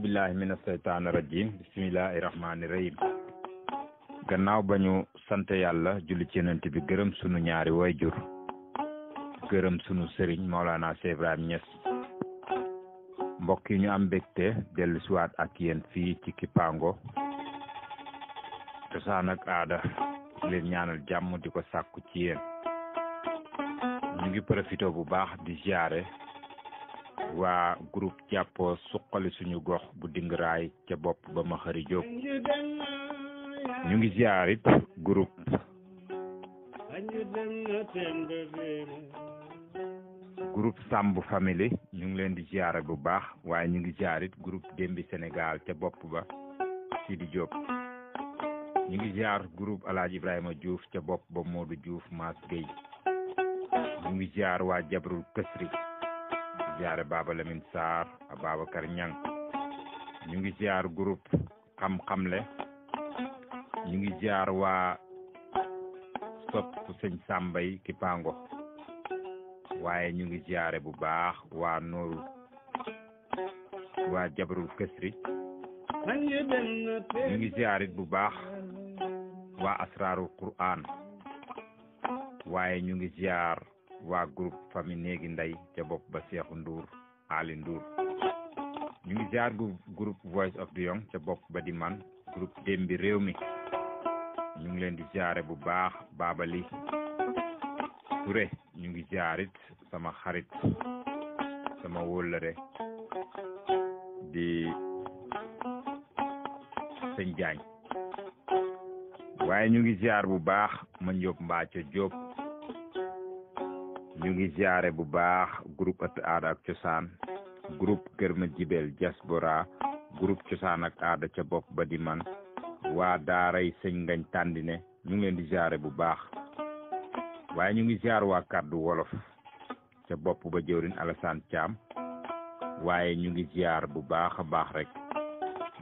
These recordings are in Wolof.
billahi mina seytaani rajim bismillahi rahmaani rahim gannaaw ba ñu sant yàlla julli ci yonent bi gërëm sunu ñaari wayjur gërëm sunu sëriñ Maolana Cheikh Ibrahima Niass mbokk yi ñu am mbégte dellu siwaat ak yéen fii ci Kipango cosaan ak aada leen ñaanal jàmm di ko sàkku ci yéen ñu ngi profité bu baax di ziare waa groupe jàppoo suqali suñu gox bu Dingiraay ca bopp ba ma xëri Jóob ñu ngi ziarit groupe Samb famille ñu ngi leen di ziare bu baax waaye ñu ngi ziarit groupe Dembi Sénégal ca bopp ba Sidi Diop ñu ngi ziar groupe Alaaji Ibrahima Diouf ca bopp ba Modou Diouf Mass Gueye ñu ngi ziar waa Jabrul Kësri ziare Baba Lamine Sarr a Babacar Niang ñu ngi ziar groupe xam-xamle ñu ngi ziar waa sopp sëñ Sambay Kipango waaye ñu ngi ziare bu baax waa Nooru waa Jabrul Kësri ñu ngi ziarit bu baax waa Asrarul Quran waaye ñu ngi ziar waa groupe famille néegi ndey ca bopp ba Seexu Ndour Ali Ndour ñu ngi ziar groupe Voice of the Young ca bopp ba di man groupe Dembi réew mi ñu ngi leen di ziare bu baax Babali Touré ñu ngi ziarit sama xarit sama wóllëre di sëñ Jaañ waaye ñu ngi ziar bu baax ma Njóob Mbaaco Jóob ñu ngi ziare bu baax groupe ëtt aada ak cosaan groupe Kër Ma Jibel diaspora groupe cosaan ak aada ca bopp ba di man waa daaray sëñ Ngañ Tàndine ñu ngi leen di ziare bu baax waaye ñu ngi ziar waa kàddu wolof ca bopp ba jëwrin Alassane Thiam waaye ñu ngi ziar bu baax a baax rek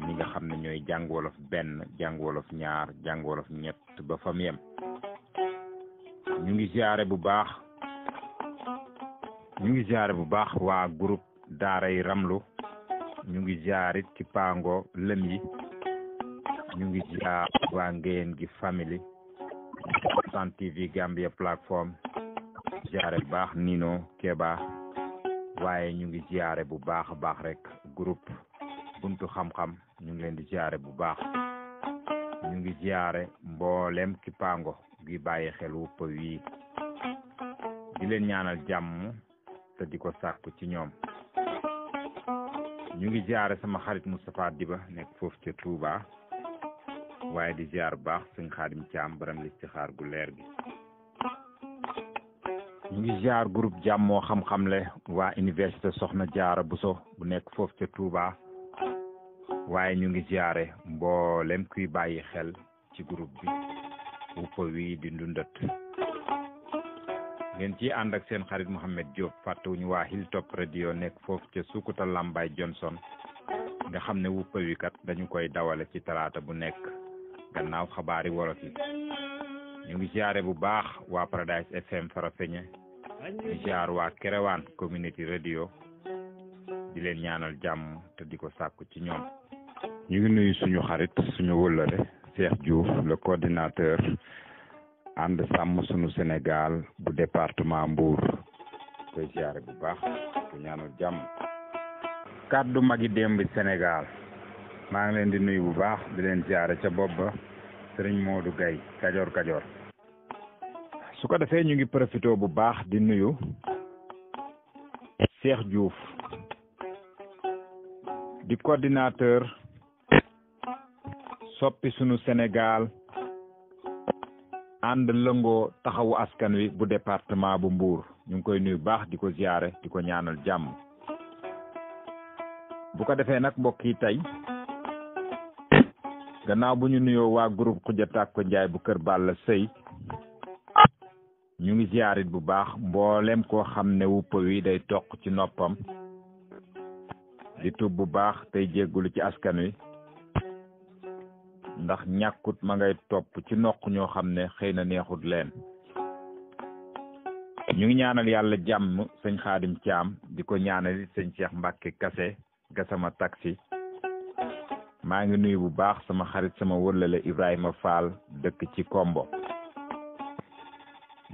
ñi nga xam ne ñooy jàng wolof benn jàng wolof ñaar jàng wolof ñett ba fam yem ñu ngi ziare bu baax waa groupe daaray ramlu ñu ngi ziarit ci Kipango lëm yi ñu ngi ziar waa Ngéyeen gi famille San TV Gambia plateforme ziare bu baax Nino Keba waaye ñu ngi ziare bu baax a baax rek groupe buntu xam-xam ñu ngi leen di ziare bu baax ñu ngi ziare mboolem Kipango gi bàyyi xel wupp wii di leen ñaanal jàmm te di ko sàkku ci ñoom ñu ngi ziare sama xarit Moustapha Diba nekk foofu ca Touba waaye di ziar bu baax sëñ Xaadim Caam baram listixaar gu leer gi ñu ngi ziar groupe jàmmoo xam-xamle waa université Soxna Jaara Buso bu nekk foofu ca Touba waaye ñu ngi ziare mboolem kuy bàyyi xel ci groupe bi wuppa wi di ndundat ngeen ci ànd ak seen xarit Mouhamed Diop fàttewuñu waa Hilltop radio nekk foofu ca Sukuta Lambay Johnson nga xam ne wuppa wi kat dañu koy dawale ci talaata bu nekk gannaaw xabaari wolof yi ñu ngi ziare bu baax waa Paradise FM Farafeñe di ziar waa Kerewaan community radio di leen ñaanal jàmm te di ko sàkku ci ñoom ñu ngi nuyu suñu xarit suñu wëllëre Cheikh Diouf le coordinateur ànd sàmm suñu Sénégal bu département Mbour koy ziare bu baax te ñaanal jàmm kàddu magi Dembi Sénégal maa ngi leen di nuyu bu baax di leen ziare ca bopp ba Sëriñ Modou Gaye Kajoor su ko defee ñu ngi profité bu baax di nuyu Cheikh Diouf di coordinateur soppi sunu Sénégal ànd lëngoo taxawu askan wi bu département bu Mbour ñu ngi koy nuyu baax di ko ziare di ko ñaanal jàmm bu ko defee nag mbokk yi tey gannaaw bu ñu nuyoo waa groupe Xuja Tàkko Njaay bu Kër Balla Sëy ñu ngi ziarit bu baax mboolem koo xam ne wuppa wi day toq ci noppam di tub bu baax tey jéggulu ci askan wi ndax ñàkkut ma ngay topp ci noq ñoo xam ne xëy na neexut leen ñu ngi ñaanal yàlla jàmm sëñ Xaadim Caam di ko ñaanal sëñ Cheikh Mbàkke Kase Gasama taxi maa ngi nuyu bu baax sama xarit sama wërlale Ibrahima Fall dëkk ci Kombo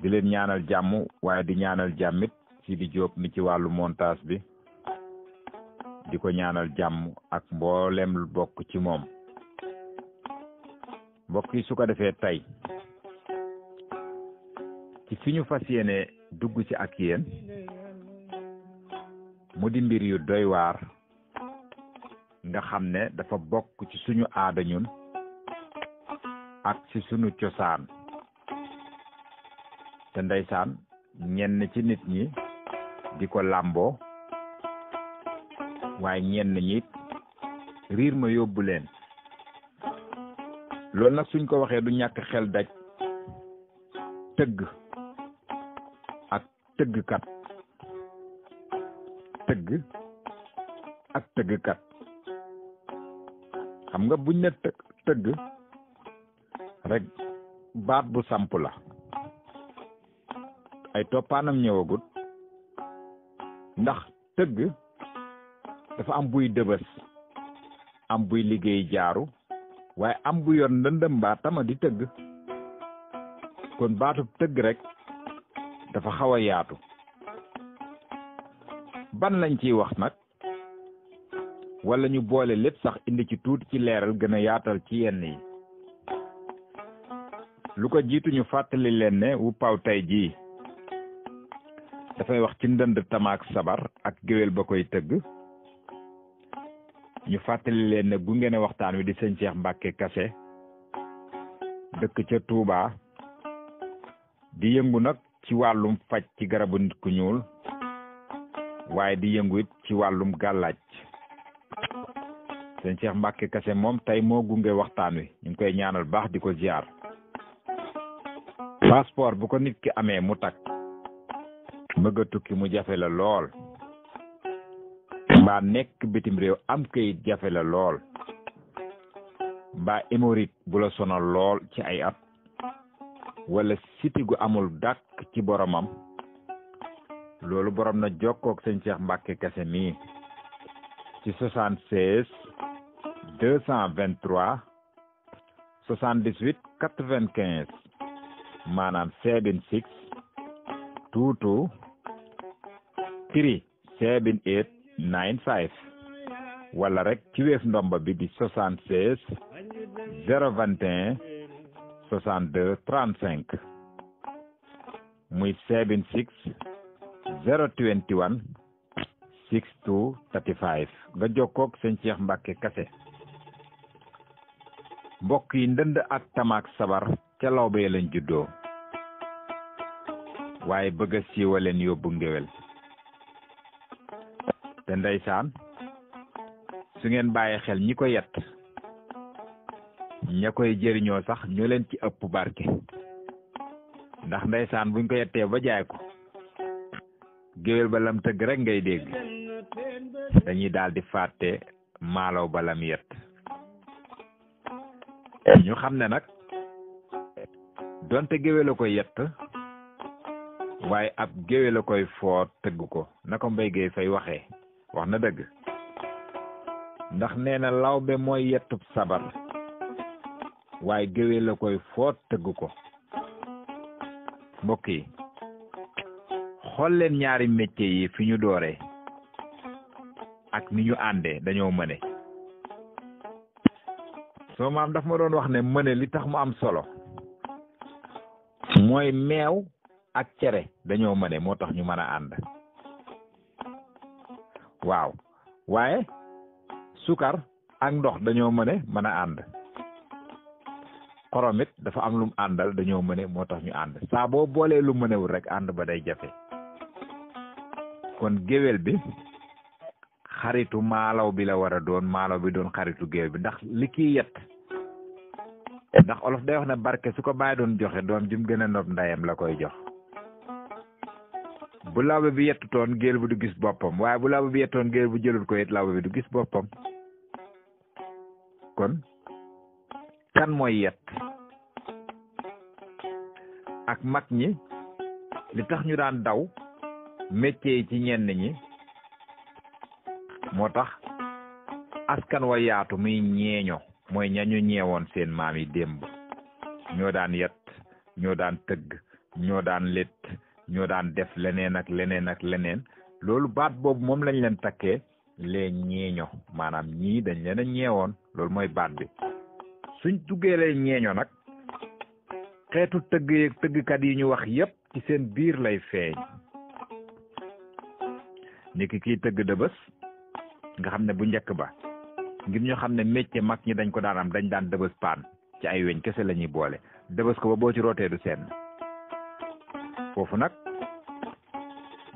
di leen ñaanal jàmm waaye di ñaanal jàmmit Sidi Diop mi ci wàllu montage bi di ko ñaanal jàmm ak mboolem lu bokk ci moom mbokk yi su ko defee tey ci fi ñu fas yéene dugg ci ak yéen mu di mbir yu doy waar nga xam ne dafa bokk ci suñu aada ñun ak ci suñu cosaan te ndeysaan ñenn ci nit ñi di ko làmboo waaye ñenn ñi riir ma yóbbu leen loolu nag suñ ko waxee du ñàkk xel daj tëgg ak tëggkat tëgg ak tëggkat xam nga buñ ne tëgg rek baat bu samp la ay toppaanam ñëwagut ndax tëgg dafa am buy dëbës am buy liggéey jaaru waaye am bu yor ndëndëm baa tama di tëgg kon baatub tëgg rek dafa xaw a yaatu ban lañ ciy wax nag wala ñu boole lépp sax indi ci tuuti ci leeral gën a yaatal ci yenn yi lu ko jiitu ñu fàttali leen ne wu paw tey jii dafay wax ci ndënd tamaak sabar ak géwél ba koy tëgg ñu fàttali leen ne gunge ne waxtaan wi di sëñ Cheikh Mbacke Kassé dëkk ca Touba di yëngu nag ci wàllum faj ci garabu nit ku ñuul waaye di yëngu it ci wàllum gàllaaj sëñ Cheikh Mbacke Kassé moom tey moo gunge waxtaan wi ñu ngi koy ñaanal baax di ko ziar passeport bu ko nit ki amee mu takk bëgg a tukki mu jafe la lool mbaa nekk bitim réew am kayit jafe la lool mbaa hémorroïde bu la sonal lool ci ay at wala siti gu amul dàkk ci boromam loolu borom na jokkook sëñ Cheikh Mbacke Kassé mii ci 76 223 78 95 maanaam 76 22 3 78 95 wala rek ci weef ndomba bi di 76 021 62 35 muy 76 021 62 35 nga jokkoog sëñ Cheikh Mbacke Kassé mbokk yi ndënd ak tamaak sabar ca Lawbe lañ juddoo waaye bëgg a siiwa leen yóbbu ngéwél te ndeysaan su ngeen bàyyi xel ñi ko yett ña koy jëriñoo sax ñoo leen ci ëpp barke ndax ndeysaan buñ ko yettee ba jaay ko géwél ba lam tëgg rek ngay dégg dañuy daal di fàtte maalaw ba lam yett ñu xam ne nag donte géwél a koy yett waaye ab géwél a koy foot tëgg ko na ko Mbaye Gueye Faye waxee wax na dëgg ndax nee na lawbe mooy yettub sabar waaye géwél la koy foot tëgg ko mbokk yi xool leen ñaari métier yi fi ñu dooree ak ni ñu àndee dañoo mëne soo maam daf ma doon wax ne mëne li tax mu am solo mooy meew ak cere dañoo mëne moo tax ñu mën a ànd waaw waaye sukar ak ndox dañoo mën a ànd xorom it dafa am lum àndal dañoo mëne moo tax ñu ànd saa boo boolee lu mënewul rek ànd ba day jafe kon géwél bi xaritu maalaw bi la war a doon maalaw bi doon xaritu géwél bi ndax li kii yett ndax olof day wax ne barke su ko bàyyi doon joxe doom jum gën a nopp ndayam la koy jox bu lawbe bi yettutoon géwél bu du gis boppam waaye bu lawbe bi yettoon géwél bu jëlul ko it lawbe bi du gis boppam kon kan mooy yett ak mag ñi li tax ñu daan daw métier yi ci ñenn ñi moo tax askan wa yaatu muy ñeeño mooy ñañu ñeewoon seen maam yi démb ñoo daan yet ñoo daan tëgg ñoo daan lét ñoo daan def leneen ak leneen loolu baat boobu moom lañ leen takkee lee ñeeño maanaam ñii dañ leen a ñeewoon loolu mooy baat bi suñ duggee lee ñeeño nag xeetu tëggkat yi ñu wax yépp ci seen biir lay feeñ niki kii tëgg dëbës nga xam ne bu njëkk ba ngir ñu xam ne métier mag ñi dañ ko daan am dañ daan dëbës paan ci ay weñ kese la ñuy boole dëbës ko ba boo ci rootee du seen foofu nag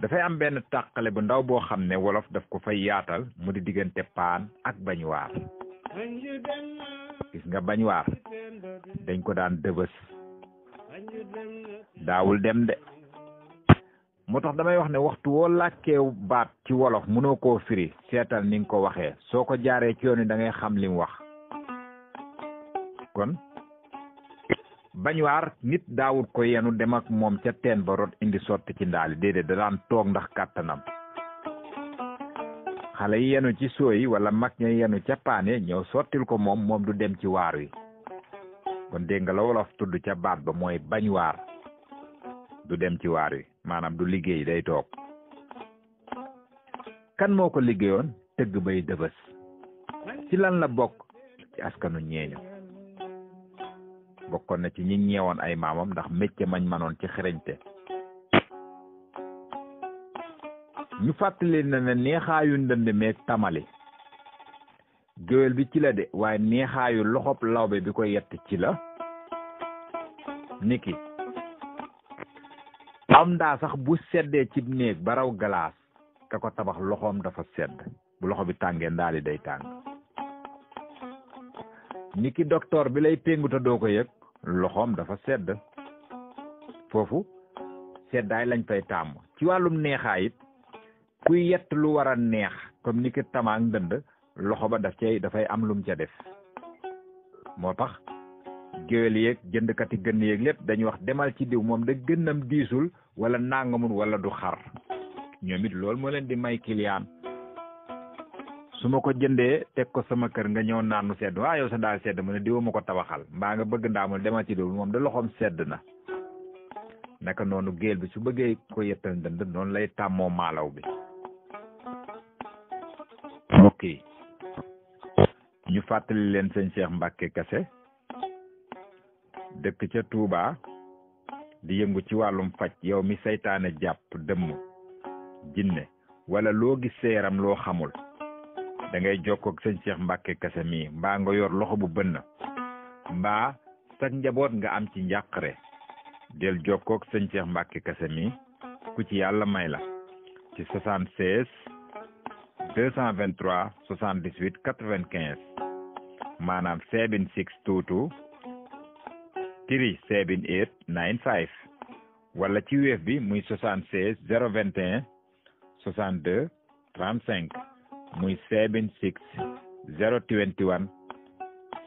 dafay am benn tàqale bu ndaw boo xam ne wolof daf ko fay yaatal mu di diggante paan ak bañuwaar gis nga bañuwaar dañ ko daan dëbës daawul dem de moo tax damay wax ne waxtu woo làkkee baat ci wolof mënoo koo firi seetal ni nga ko waxee soo ko jaaree ci yoon wi da ngay xam li mu wax kon bañuwaar nit daawul ko yenu dem ak moom ca teen ba rot indi sotti ci ndaali déedéet da daan toog ndax kàttanam xale yi yenu ci sooyi wala mag ña yenu ca paane ñëw sottil ko moom du dem ci waar wi kon dégg nga la wolof tudd ca baat ba mooy bañuwaar du dem ci waar wi maanaam du liggéey day toog kan moo ko liggéeyoon tëgg bay dëbës ci lan la bokk ci askanu ñeeño bokkoon na ci ñi ñeewoon ay maamam ndax métier mañ manoon ci xereñte ñu fàttali na ne neexaayu ndënd meeg tamali géwél bi ci la de waaye neexaayu loxob lawbe bi ko yett ci la niki am ndaa sax bu seddee ci néeg ba raw galaas ka ko tabax loxoom dafa sedd bu loxo bi tàngee ndaali day tàng niki docteur bi lay pénguta doo ko yëg loxoom dafa sedd foofu seddaay lañ fay tàmm ci wàllum neexaay it kuy yett lu war a neex comme niki tamaak ndënd loxo ba dafay am lum ca def moo tax géwél yeeg jëndkati gën yeeg lépp dañuy wax demal ci diw moom da gënnam diisul wala nangamul wala du xar ñoom it loolu moo leen di may client su ma ko jëndee teg ko sama kër nga ñëw naan mu sedd waa yow sa daal sedd mu ne diwa ma ko tabaxal mbaa nga bëgg ndaamul demal ci diw moom da loxoom sedd na naka noonu géel bi su bëggee ko yettal ndënd noonu lay tàmmoo maalaw bi ok ñu fàttali leen sëñ Cheikh Mbacke Kassé dëkk ca Touba di yëngu ci wàllum faj yow mi saytaane jàpp dëmm jinne wala loo gis seeram loo xamul da ngay jokkoo ak sëñ Cheikh Mbacke Kassé mii mbaa nga yor loxo bu bënn mbaa sax njaboot nga am ci njàqare del jokkoo ak sëñ Cheikh Mbacke Kassé mii ku ci yàlla may la ci 76 223 78 95 maanaam 7622 378 95 wala ci Wave bi muy 76 021 62 35 muy 76 021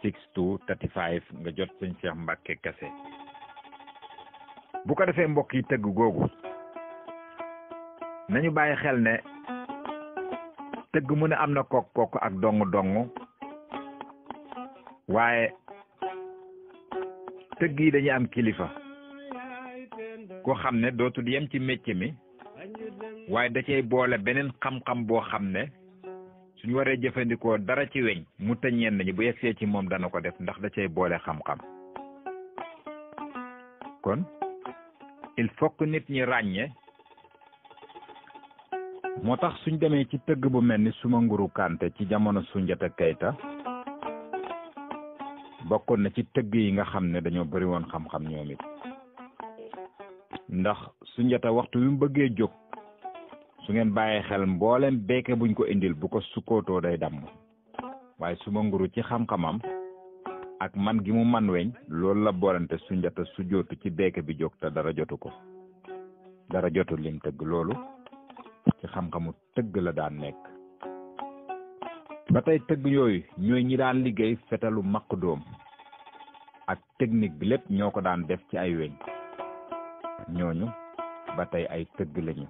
62 35 nga jot sëñ Cheikh Mbacke Kassé bu ko defee mbokk yi tëgg googu nañu bàyyi xel ne tëgg mu ne am na kokk ak dong waaye tëgg yi dañuy am kilifa koo xam ne dootul yem ci métier mi waaye da cay boole beneen xam-xam boo xam ne suñu waree jëfandikoo dara ci weñ mu tëj ñenn ñi bu yegsee ci moom dana ko def ndax da cay boole xam-xam kon il faut que nit ñi ràññee moo tax suñ demee ci tëgg bu mel ni Suma Nguru Kanté ci jamono Soundiata Keita bokkoon na ci tëgg yi nga xam ne dañoo bari woon xam-xam ñoom it ndax Soundiata waxtu wi mu bëggee jóg su ngeen bàyyee xel mboolem beeke buñ ko indil bu ko sukkootoo day damm waaye Suma Nguru ci xam-xamam ak man gi mu man weñ loolu la boolante Soundiata su jootu ci beeke bi jóg te dara jotu ko dara jotu lim tëgg loolu ci xam-xamu tëgg la daan nekk ba tey tëgg yooyu ñooy ñi daan liggéey fetalu maq doom ak technique bi lépp ñoo ko daan def ci ay weñ ñooñu ba tey ay tëgg lañu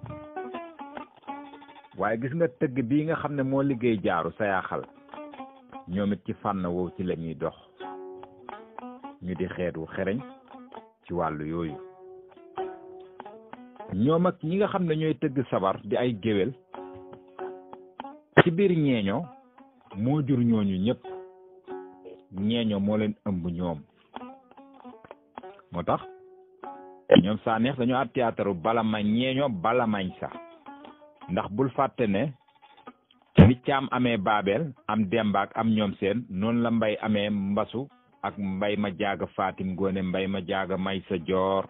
waaye gis nga tëgg bii nga xam ne moo liggéey jaaru sayaaxal ñoom it ci fànn woowu ci la ñuy dox ñu di xeet wu xereñ ci wàllu yooyu. ñoom ak ñi nga xam ne ñooy tëgg sabar di ay géwél ci biir ñeeño moo jur ñooñu ñëpp. ñeeño moo leen ëmb ñoom moo tax ñoom Sanekh dañoo at théâtre bala mañ ñeeño bala mañ sax ndax bul fàtte ne ni Caam amee Baabel am Demba ak am ñoom seen noonu la Mbay amee Mbasu ak Mbay ma jaaga Fatim Ngoone Mbay ma jaaga may sa joor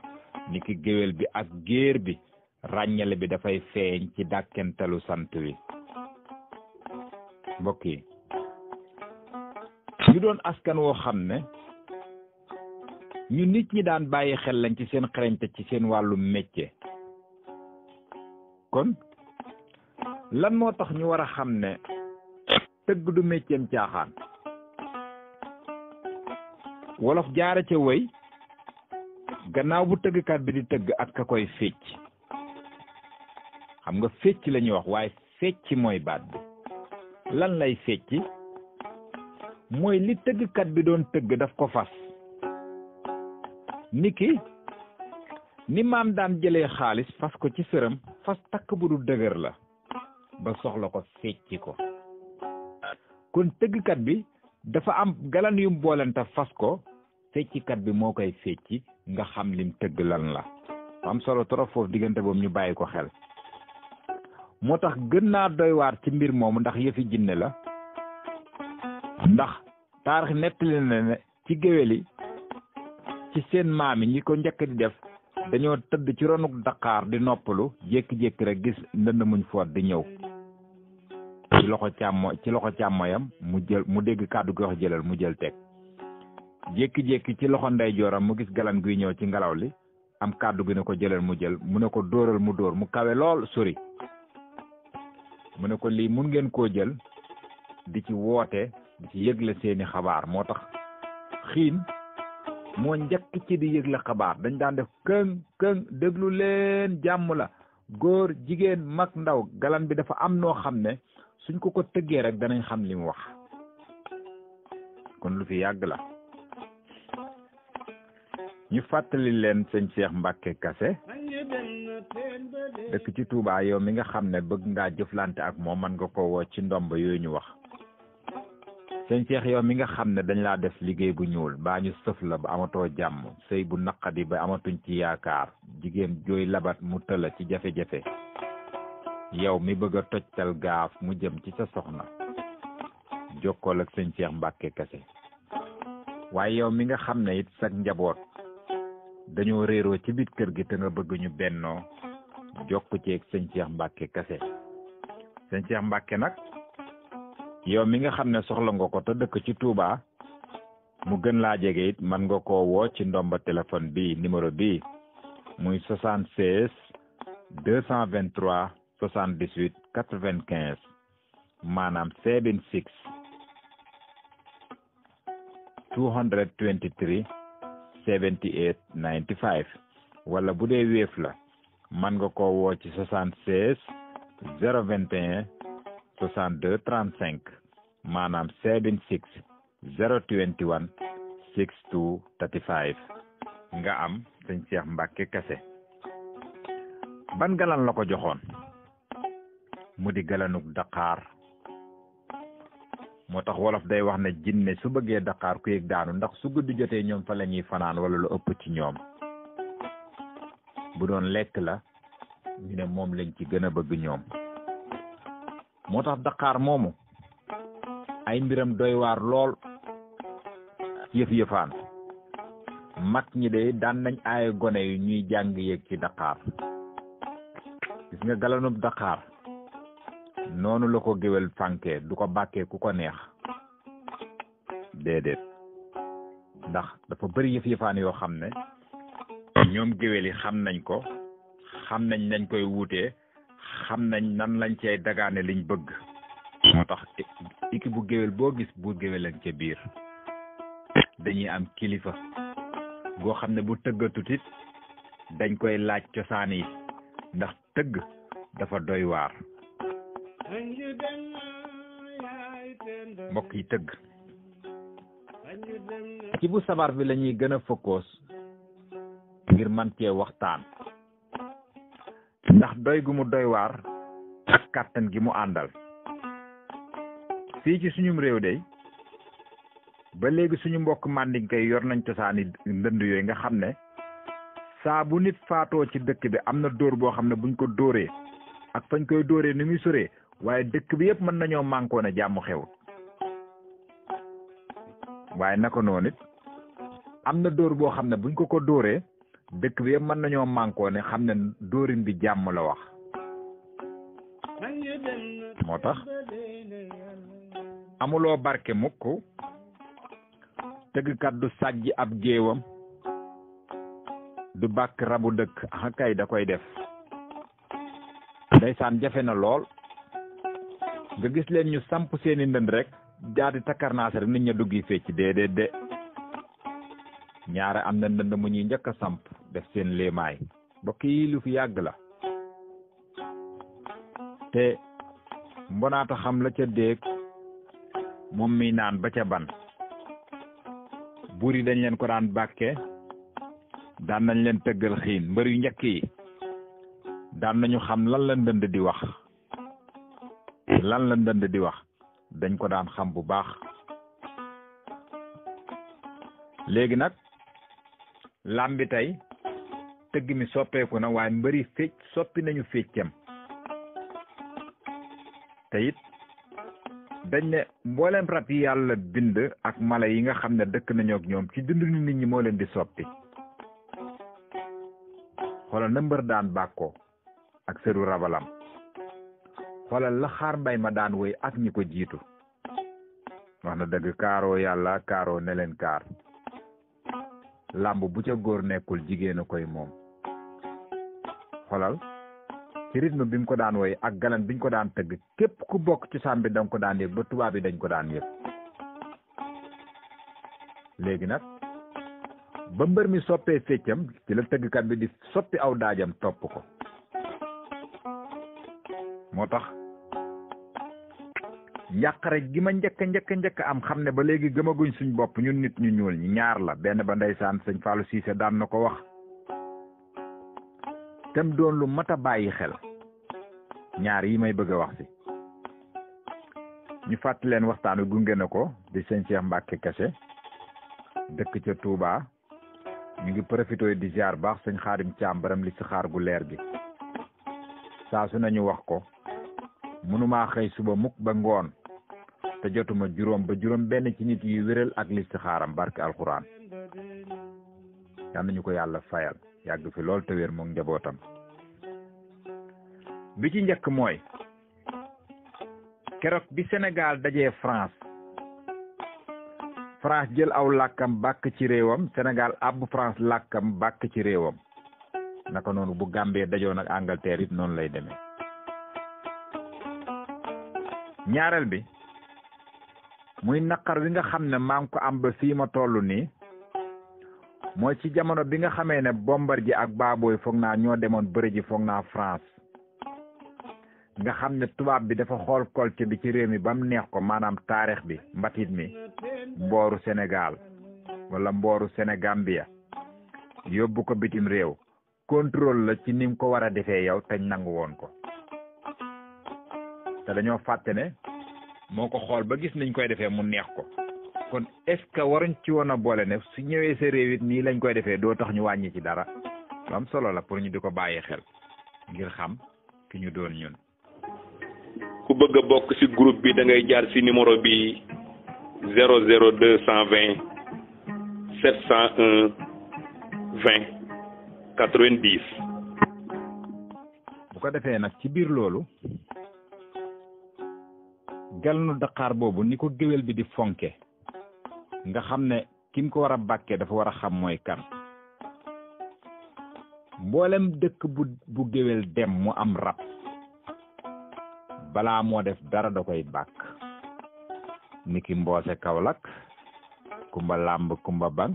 ni ki géwél bi ak géer bi ràññale bi dafay feeñ ci dàkkentalu sant wi. mbokk yi ñu doon askan woo xam ne ñu nit ñi daan bàyyi xel lañ ci seen xarañte ci seen wàllu métier. kon lan moo tax ñu war a xam ne tëgg du métieram caaxaan. wolof jaara ca wëy gannaaw bu tëggkat bi di tëgg ak ka koy fecc xam nga fecc la ñuy wax waaye fecc mooy baat bi. lan lay fecc mooy li tëggkat bi doon tëgg daf ko fas niki ni maam daan jëlee xaalis fas ko ci sërëm fas takk bu du dëgër la ba soxla ko fecci ko. kon tëggkat bi dafa am galan yum boolenta fas ko feccikat bi moo koy fecci nga xam lim tëgg lan la. am solo trop foofu diggante boobu ñu bàyyi ko xel. moo tax gën naa doy waar ci mbir moomu ndax yëfi jinne la. ndax taarix nettali na ne ci géwél yi ci seen maam yi ñi ko njëkk di def dañoo tëdd ci ronuk Dakar di noppalu jékki-jékki rek gis ndënd muñ foot di ñëw ci loxo càmmoyam mu dégg kàddu gi wax jëlal mu jël teg jékki-jékki ci loxo ndeyjooram mu gis galan guy ñëw ci ngelaw li am kàddu gi ne ko jëlal mu jël mu ne ko dóoral mu dóor mu kawe lool sori mu ne ko lii mun ngeen koo jël di ci woote di ci yëgle seeni xabaar. moo tax xiin moo njëkk ci di yëgle xabaar dañ daan def këng déglu leen jàmm la góor jigéen mag ndaw galan bi dafa am noo xam ne suñ ko tëggee rek danañ xam li mu wax. kon lu fi yàgg la. ñu fàttali leen sëñ Cheikh Mbacke Kassé dëkk ci Touba. yow mi nga xam ne bëgg ngaa jëflante ak moom man nga ko woo ci ndomb yooyu ñu wax. sëñ Cheikh yow mi nga xam ne dañ laa def liggéey bu ñuul baa ñu sëf la ba amatoo jàmm sëy bu naqadi ba amatuñ ci yaakaar jigéen jooy labat mu tëla ci jafe-jafe yow mi bëgg a tojtal gaaf mu jëm ci sa soxna jokkool ak sëñ Cheikh Mbacke Kassé. waaye yow mi nga xam ne it sag njaboot dañoo réeroo ci biir kër gi te nga bëgg ñu bennoo jokk ci ak sëñ Cheikh Mbacke Kassé. sëñ Cheikh Mbacke nag yow mi nga xam ne soxla nga ko te dëkk ci Touba mu gën laa jege it man nga koo woo ci ndomba téléphone bi numéro bi muy 76 223 78 95 maanaam 76 223 78 95 wala bu dee Wave la man nga koo woo ci 76 021 62 35 maanaam 76 021 62 35 nga am sëñ Cheikh Mbacke Kassé. ban galan la ko joxoon mu di galanuk Dakar. moo tax wolof day wax ne jinne su bëggee Dakar ku yëg daanu ndax su guddi jotee ñoom fa la ñuy fanaan wala lu ëpp ci ñoom. bu doon lekk la ñu ne moom lañ ci gën a bëgg ñoom. moo tax Dakar moomu ay mbiram doy waar lool yëf-yëfaan mag ñi de daan nañ aaye gone yu ñuy jàng yéeg ci Dakar. gis nga galanub Dakar noonu la ko géwél fànkee du ko bàkkee ku ko neex déedéet ndax dafa bëri yëf-yëfaan yoo xam ne ñoom géwél yi xam nañ ko xam nañ nañ koy wuutee xam nañ nan lañ cey dagaane liñ bëgg. moo tax équipe bu géwél boo gis bu géwél lañ ca biir dañuy am kilifa goo xam ne bu tëggatut it dañ koy laaj cosaan yi ndax tëgg dafa doy waar. mbokk yi tëgg ci bu sabar bi lañuy gën a focus ngir man cee waxtaan ndax doy gu mu doy waar ak kàttan gi mu àndal. fii ci suñum réew de ba léegi suñu mbokk mandinka yi yor nañ cosaani ndënd yooyu nga xam ne saa bu nit faatoo ci dëkk bi am na dóor boo xam ne buñ ko dóoree ak fañ koy dóoree ni muy soree waaye dëkk bi yëpp mën nañoo mànkoo ne jàmm xewut. waaye naka noonu it am na dóor boo xam ne buñ ko dóoree dëkk bi yëpp mën nañoo mànkoo ne xam ne dóorin bi jàmm la wax. moo tax amuloo barke mukk tëggkat du sàjj ab géewam du bàkk rabu dëkk ah kay da koy def. ndeysaan jafe na lool nga gis leen ñu samp seeni ndënd rek jaadi takkarnaas rek nit ña duggi fecc déedéet de ñaare am na ndënd mu ñuy njëkk a samp def seen léemaay mbokk yi lu fi yàgg la te mbonaata xam la ca déeg moom mi naan ba ca ban. buur yi dañ leen ko daan bàkke daan nañ leen tëggal xiin mbër yu njëkk yi daan nañu xam lan la ndënd di wax dañ ko daan xam bu baax. léegi nag làmbi tey tëgg mi soppeeku na waaye mbëri fecc soppi nañu feccam te it dañ ne mboolem rab yi yàlla bind ak mala yi nga xam ne dëkk nañoo ak ñoom ci dundu nit ñi moo leen di soppi. xoolal na mbër daan bàkkoo ak sëru rabalam xoolal la xaar mbay ma daan woy ak ñi ko jiitu. wax na dëgg kaaroo yàlla kaaroo ne leen kaar làmb bu ca góor nekkul jigéen a koy moom. xoolal ci rythme bi mu ko daan woy ak galan biñ ko daan tëgg képp ku bokk ci sàmbi danga ko daan yëg ba tubaab yi dañ ko daan yëg. léegi nag ba mbër mi soppee feccam ci la tëggkat bi di soppi aw daajam topp ko. moo tax njàqare gi ma njëkk am xam ne ba léegi gëmaguñ suñ bopp ñun nit ñu ñuul ñi ñaar la. benn ba ndeysaan sëñ Fallou Cissé daan na ko wax tem doon lu mat a bàyyi xel. ñaar yi may bëgg a wax si ñu fàttali leen waxtaan wi gunge na ko di sëñ Cheikh Mbacke Kassé dëkk ca Touba. ñu ngi profité di ziar baax sëñ Xaadim Caam baram li si xaar gu leer gi. saa su nañu wax ko mënumaa xëy suba mukk ba ngoon te jotuma juróom benn ci nit yi wéral ak listixaaram barke alxuraan. yal nañu ko yàlla fayal yàgg fi lool te wér moom njabootam. bi ci njëkk mooy keroog bi Sénégal dajee France jël aw làkkam bàkk ci réewam Sénégal àbb France làkkam bàkk ci réewam. naka noonu bu Gambie dajoon ak Angleterre it noonu lay demee. ñaareel bi muy naqar wi nga xam ne maa ngi ko am ba fii ma toll nii mooy ci jamono bi nga xamee ne Bombardier ak Baboy foog naa ñoo demoon bëri ji foog naa France nga xam ne tubaab bi dafa xool culture bi ci réew mi ba mu neex ko maanaam taarix bi mbatit mi mbooru Sénégal wala mbooru Sénégambia yóbbu ko bitim réew contrôle la ci ni mu ko war a defee yow te nangu woon ko te dañoo fàtte ne moo ko xool ba gis niñ koy defee mu neex ko kon est-ce que waruñ ci woon a boole ne su ñëwee sa réew it nii lañ koy defee doo tax ñu wàññi ci dara. lu am solo la pour ñu di ko bàyyi xel ngir xam ki ñu doon ñun. ku bëgg a bokk ci groupe bi da ngay jaar ci numéro bi 00220 701 20 90. bu ko defee nag ci biir loolu galnu Dakar boobu ni ko géwél bi di fonke nga xam ne kim ko war a bàkkee dafa war a xam mooy kan. mboolem dëkk bu géwél dem mu am rab balaa moo def dara da koy bàkk niki Mboose Kaolack Kumba Làmb Kumba Bang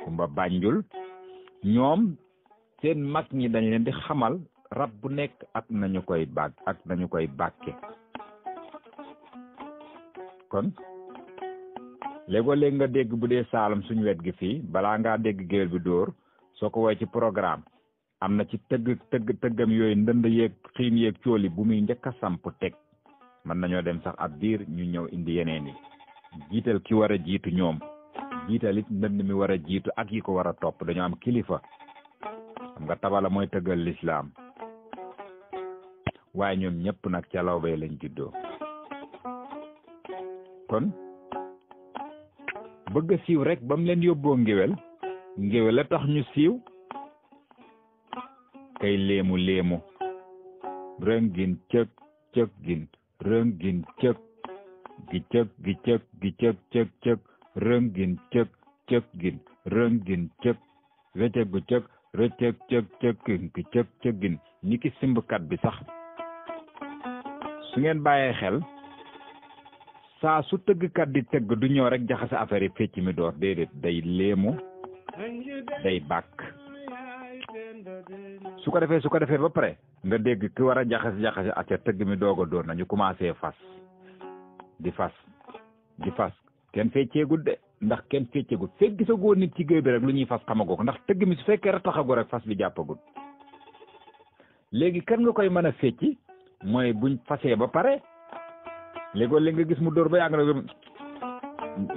Kumba Banjul ñoom seen mag ñi dañ leen di xamal rab bu nekk ak nañu koy bàkk ak nañu koy bàkke kon léegoo léegi nga dégg bu dee Saalum suñu wet gi fii balaa ngaa dégg géwél bi dóor soo ko woowee ci programme am na ci tëggam yooyu ndënd yeeg xiin yeeg cooli bu muy njëkk a samp teg mën nañoo dem sax ab diir ñu ñëw indi yeneen yi jiital ki war a jiitu ñoom jiital it ndënd mi war a jiitu ak yi ko war a topp dañoo am kilifa xam nga tabala mooy tëggal lislaam waaye ñoom ñëpp nag ca lawbe lañ juddoo kon bëgg a siiw rek ba mu leen yóbboo ngéwél la tax ñu siiw kay léemu rëngin cëg cëg gin rëngin cëg gi cëg gi cëg gi cëg cëg cëg rëngin cëg cëg gin rëngin cëg rëcëg gu cëg rëcëg cëg cëg gi cëg cëg gin ni ki simbkat bi sax su ngeen bàyyee xel saa su tëggkat di tëgg du ñëw rek jaxase affaire yi fecc mi door déedéet day léemu day bàkk su ko defee ba pare nga dégg ki war a jaxase acca tëgg mi doog a door nañu commencé fas di fas kenn fecceegut de ndax kenn fecceegut fekk gisagoo nit ci géew bi rek lu ñuy fas xamagoo ko ndax tëgg mi su fekkee rataxagu rek fas bi jàppagut léegi kan nga koy mën a fecci mooy buñ fasee ba pare léegoo léegi nga gis mu dóor ba yàgg na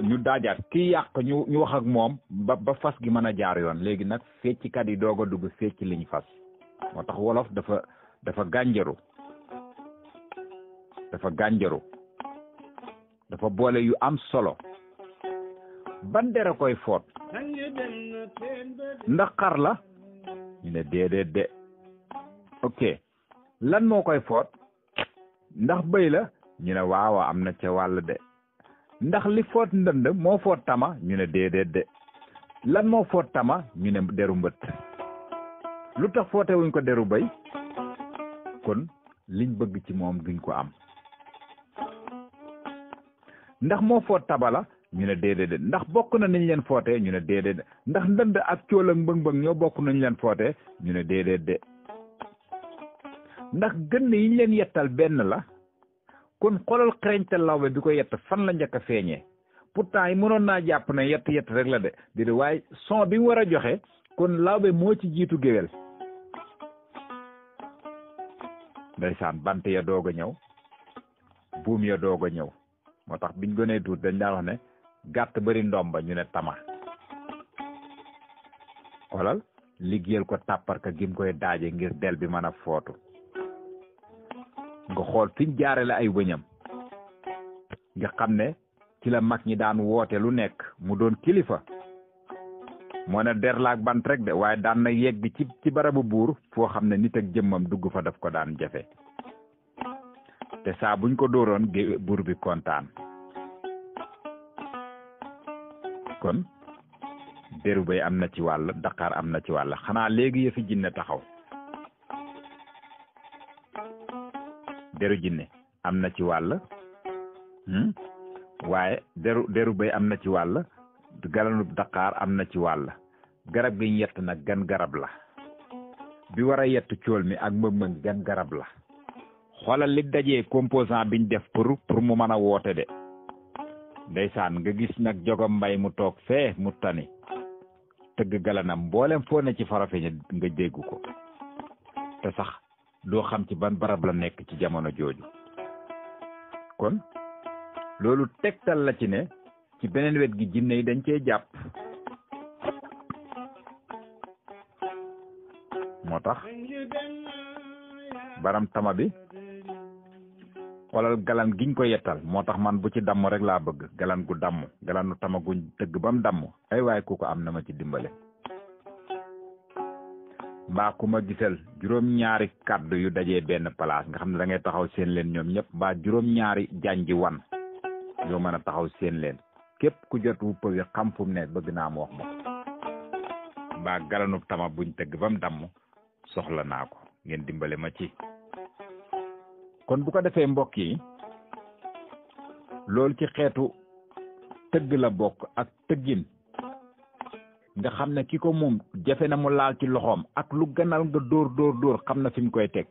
ñu daajaat kii yàq ñu wax ak moom ba fas gi mën a jaar yoon léegi nag fecckat yi doog a dugg fecc liñ fas moo tax wolof dafa gànjaru dafa boole yu am solo ban dere koy foot ndax xar la ñu ne déedéet de ok lan moo koy foot ndax bëy la ñu ne waaw am na ca wàll de ndax li foot ndënd moo foot tama ñu ne déedéet de lan moo foot tama ñu ne deru mbët lu tax foote wuñ ko deru bëy kon liñ bëgg ci moom duñ ko am ndax moo foot tabala ñu ne déedéet ndax bokk na nañ leen foote ñu ne déedéet ndax ndënd ak cool ak mbëng-mbëng ñoo bokk nañ leen foote ñu ne déedéet de ndax gën yiñ leen yettal benn la kon xoolal xereñte lawbe bi ko yett fan la njëkk a feeñee pourtant yi mënoon naa jàpp ne yett rek la de déedéet waaye son bi mu war a joxe kon lawbe moo ci jiitu géwél ndeysaan bant ya doog a ñëw buum ya doog a ñëw moo tax biñ gënee tuut dañ daan wax ne gàtt bari ndomba ñu ne tama xoolal liggéeyal ko tàpparka gim koy daaje ngir del bi mën a footu nga xool fiñ jaarale ay wëñam nga xam ne ci la mag ñi daan woote lu nekk mu doon kilifa moo ne der laak bant rek de waaye daan na yegg ci barabu buur foo xam ne nit ak jëmmam dugg fa daf ko daan jafe te saa buñ ko dóoroon buur bi kontaan kon deru bay am na ci wàll Dakar am na ci wàll xanaa léegi yëfi jinne taxaw deru jinne am na ci wàll waaye deru bay am na ci wàll galanub Dakar am na ci wàll garab gi ñu yett nag gan garab la bi war a yett cool mi ak mbëg-mbëg gan garab la xoolal li dajee composant biñ def pour mu mën a woote de ndeysaan nga gis nag jogom mbay mu toog fee mu tani tëgg galanam mboolem foo ne ci Farafeñe nga dégg ko te sax doo xam ci ban barab la nekk ci jamono jooju kon loolu tegtal la ci ne ci beneen wet gi jinne yi dañ cee jàpp moo tax baram tama bi xoolal galan giñ ko yettal moo tax man bu ci damm rek laa bëgg galan gu damm galanu tama guñ tëgg ba mu damm ay waaye ku ko am na ma ci dimbale mbaa ku ma gisal juróom-ñaari kàddu yu dajee benn place nga xam ne da ngay taxaw seen leen ñoom ñëpp mbaa juróom-ñaari janji wan yoo mën a taxaw seen leen képp ku jot wu pëwi xam fu mu ne bëgg naa mu wax ma mbaa galanu tama buñ tëgg ba mu damm soxla naa ko ngeen dimbale ma ci kon bu ko defee mbokk yi loolu ci xeetu tëgg la bokk ak tëggin nga xam ne ki ko moom jafe na mu laal ci loxoom ak lu gënal nga dóor xam na fi mu koy teg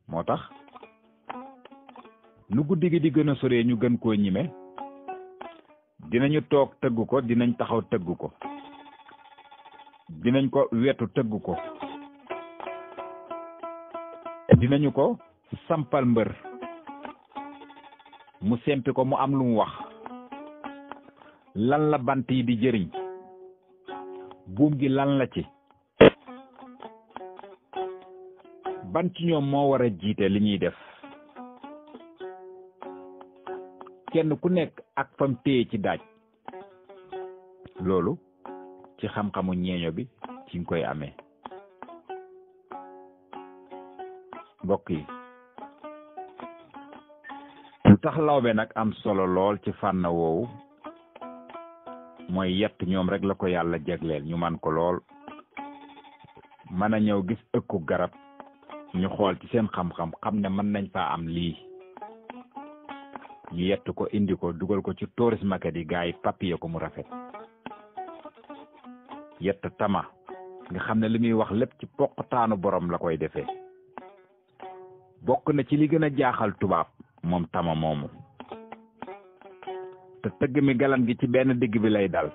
moo tax nu guddi gi di gën a soree ñu gën koo ñime dinañu toog tëgg ko, dinañ taxaw tëgg ko, dinañ ko wetu tëgg ko, dinañu ko sampal mbër mu sempi ko mu am lu mu wax lan la bant yi di jëriñ, buum gi lan la ci, ban ci ñoom moo war a jiite li ñuy def, kenn ku nekk ak fam téye ci daaj. loolu ci xam-xamu ñeeño bi ci nga koy amee. mbokk yi, lu tax lawbe nag am solo lool ci fànn woowu mooy yett ñoom rek la ko yàlla jagleel ñu man ko lool. mën a ñëw gis ëkku garab ñu xool ci seen xam-xam xam ne mën nañ faa am lii, ñu yett ko indi ko dugal ko ci tourist market yi gaa yi papier ko mu rafet. yett tama nga xam ne li muy wax lépp ci poqtaanu borom la koy defee. bokk na ci li gën a jaaxal tubaab moom tama moomu. te tëgg mi galan gi ci benn digg bi lay dal,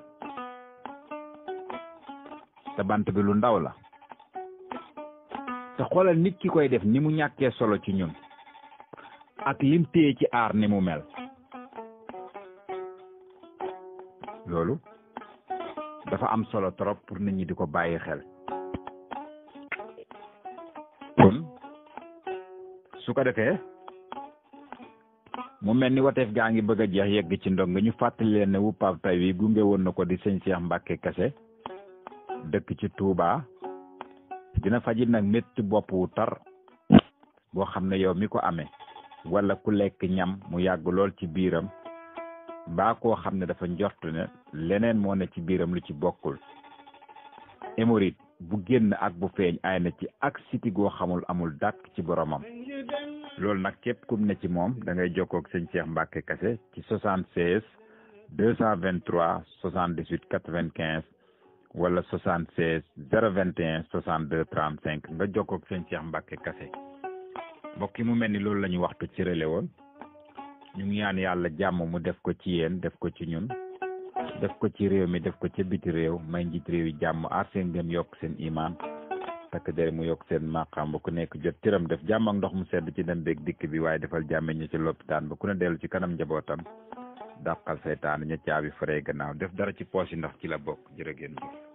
te bant bi lu ndaw la. te xoolal nit ki koy def ni mu ñàkkee solo ci ñun ak lim téye ci aar ni mu mel. loolu dafa am solo trop pour nit ñi di ko bàyyi xel. kon su ko defee mu mel ni wateef gaa ngi bëgg a jeex yegg ci ndong nga ñu fàttali leen ne wu Pape Tay wi gunge woon na ko di sëñ Cheikh Mbacke Kassé dëkk ci Touba. dina fajit nag métti bopp wu tar boo xam ne yow mi ko amee wala ku lekk ñam mu yàgg lool ci biiram mbaa koo xam ne dafa njort ne leneen moo ne ci biiram lu ci bokkul. hémorroïde bu génn ak bu feeñ ay na ci ak siti goo xamul amul dàkk ci boromam. loolu nag képp kum ne ci moom da ngay jokkoo ak sëñ Cheikh Mbacke Kassé ci 76 223 78 95 wala 76 021 62 35 nga jokkoo ak sëñ Cheikh Mbacke Kassé. mbokk yi mu mel ni loolu la ñu waxtu ci relais woon. ñu ngi ñaan yàlla jàmm mu def ko ci yéen, def ko ci ñun, def ko ci réew mi, def ko ci biti réew, may njiit réew yi jàmm, aar seen ngëm, yokk seen imaan, takk dere mu yokk seen maqaam ba ku nekk jot cëram, def jàmm ak ndox mu sedd ci dem beeg dikk bi, waaye defal jàmm ñi ci lopitaan ba ku ne dellu ci kanam njabootam, dàqal saytaan ña caabi faree gannaaw, def dara ci poche yi ndax ci la bokk. jërë ngeen jëf.